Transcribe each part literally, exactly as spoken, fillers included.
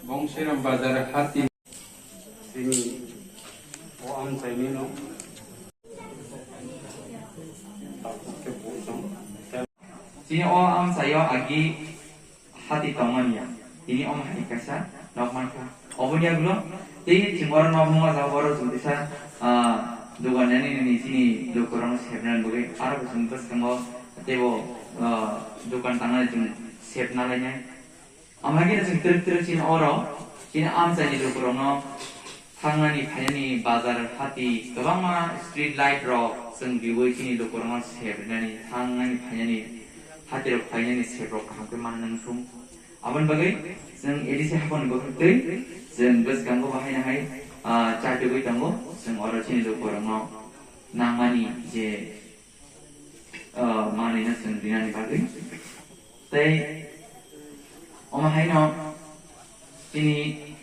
Bongseram bazar hati. Sini o amchaini no. Sini o amchaio agi hati tongmani ya. Tini omo hai kaisa nok mankha. Oboni yagulo tei chwng oro nok nungma jaga oro chwng kisa, ah, dogan nani nini chini lukurokno sepnani bagwi aro bo chwng bwskango teibo, ah, dogan tangnani chwng sepna lainai. Amhaikhe chwng twrwk twrwk chini oro chini amchaini lukurokno thangnani phainani bazar hati kwbangma street light rok chwng riwi chini lukurokno sep rinani thangnani phainani hati rok phainani sep rok kaham khe manna nang sung. Aboni bagwi chwng A D C haphangni bwkhak twi chwng bwskango bahai nahai, ah, chatugwi tongo. Chwng oro chini lukurokno nangmani je, ah, manwino chwng rinani bagwi. Tei omo haino chini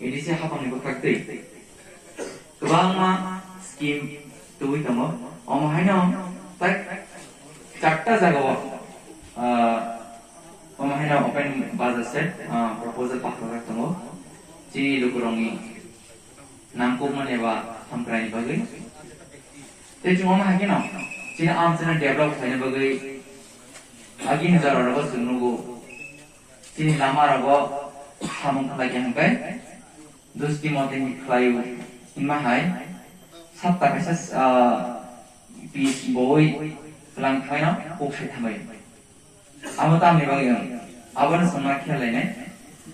A D C haphangni bwkhak twi kwbangma scheme tubui tongo. Omo haino tak charta jagao, ah, omo haino open bazar set, ah, proposal pakhorjak tongo. Chini lukurokni nangkukmani eba hamkraini bagwi. Tei chwng omo hai kheno chini amchaino develop khlaina bagwi agini jora rogo chwng nugo. Chini lama rogo samung khlai khe hwnkhe dusti mote ni khlaio hinma hai sapta kaisa, ah, pis boi kwlang khlaino kok sai thambai. Abo tamni bagwi wng? Abono chwng ma khel lainai.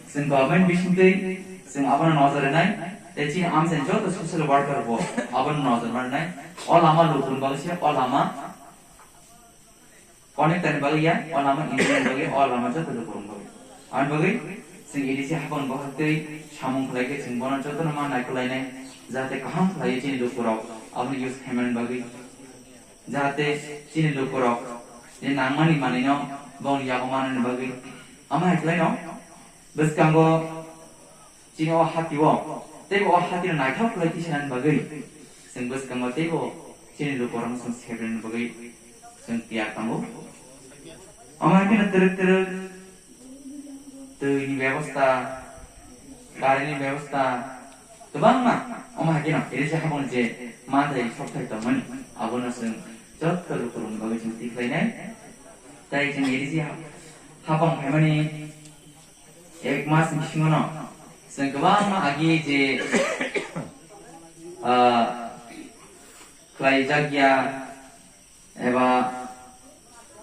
Chwng government bisingtwi chwng abono nojor rwnai. Tei chini amchaini joto social worker bo abono nojor ma rwnai. O lama lukurokni bagwi se o lama connector ni bagwi ya, o lama engineer ni bagwi, o lama joto lukurokni bagwi. Aboni bagwi chwng A D C haphang bwkhak twi samung khlai khe chwng bono jotono ma naikolai nai, jahate kaham khlaiwi chini lukurok abono use khaimani bagwi. Jahate chini lukurok je nangmani manwino bongni yago manani bagwi. Amo hai khlaino bwskango chini o hatio teibo o hatino naithok khlai tisanani bagwi chwng bwskango teibo chini lukurokno chwng sebrani bagwi chwng tiyar tongo. Amo hai kheno twrwk twrwk twi ni bebosta, gari ni bebosta, kwbangma omo hai kheno A D C haphang je manthai sokthai tongmani, abono chwng jotto lukurokni bagwi chwng tikhlainai. Tai chwng A D C ha-, haphang phaimani ek mas ni bisingono chwng kwbangma agi je, ah, khlaijak ya, eba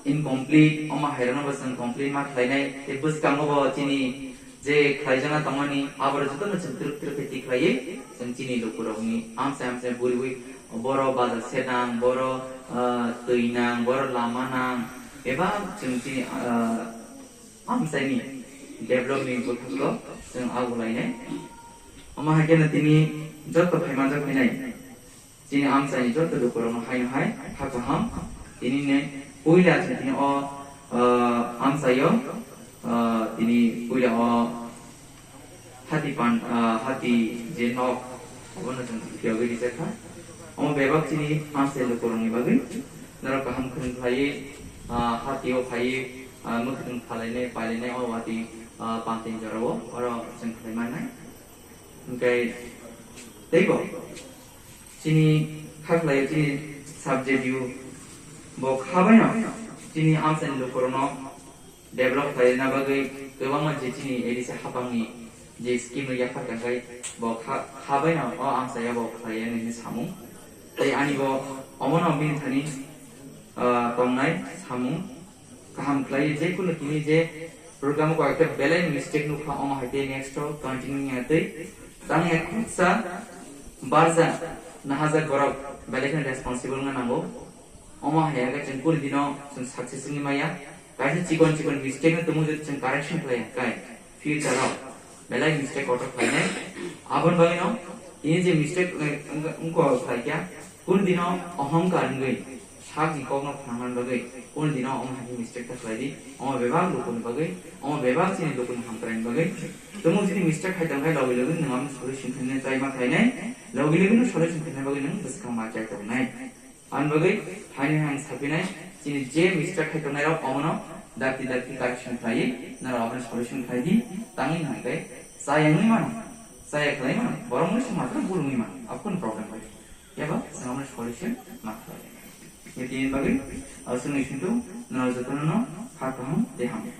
incomplete, omo hairokno bo chwng complete ma khlainai, tei bwskango bo chini je khlaijakna tongmani, aborok jotono chwng twrwk twrwk khe tikhlaiwi, chwng chini lukurokni amchai amchai buriwi, boro bazar senang, boro, ah, twi nang, boro lama nang, eba chwng chini, ah, amchaini developni bwkhakno chwng agulainai. Omo hai kheno tini joto phaimanjak phainai. Chini amchaini joto lukurokno haino hai kha kaham. Tini ne puila chwng tini o, ah, amchaio, ah, tini puila o hati pan, ah, hati je nok, obono chwng phiyogwi rijak kha. Omo bebak chini amchai lukurokni bagwi norok kaham khwrwng khlaiwi, ah, hatio phaiwi, ah, mwkhwtwng phalainai, pailainai o watwi, ah, pantin jorao oro chwng khlai mannai. Hwnkhe teibo chini kha khlaio chini subject o bo kha baino chini amchaini lukurokno develop khlaina bagwi kwbangma je chini A D C haphangni je scheme rok yaphar kha khai bo kha, kha baino o amchaio bo khlaiya nini samung. Tei ani bo omono bini thani, ah, tongnai samung. Kaham khlaiwi je kunu tini je program o koi ekta belai mistake nukha, omo hai khe next o continue wngya tei tang ek khoroksa barja nahajak borok belai kheno responsible wngna nango. Omo hai khe chwng kunu dino chwng success wngwi maya. Kaisa chikon chikon mistake no tongmung jodi chwng correction khlaiya kai future o belai mistake kotor khlainai. Aboni bagwino tini je mistake, eh, wng-, wngkha khlaikha, kunu dino ohomkar wngwi Hakni kokno phnangna bagwi, kunu dino omo hai mistake ta khlai di, omo bebak lukuni bagwi, omo bebak chini lukuni hamkraini bagwi. Tumung chini mistake khai tongkhe logi logi nwng omo solution khainai chai ma khlainai, logi logi no solution khaina bagwi nwng bwskang ma chai tongnai. Ani bagwi haini hai sapinai, chini je mistake khai tongnai rok omono dakti dakti correction khlai, nara omono solution khlai di, tangwi hangkhe chayangwi mano, chaya khlai mano, borok mui se matro bulungwi mano, aboni problem bai. Eba chwng omono solution ma khlai. Ni tini bagwi, aswk ni sintu, nara jotono no kha kaham tei hamya.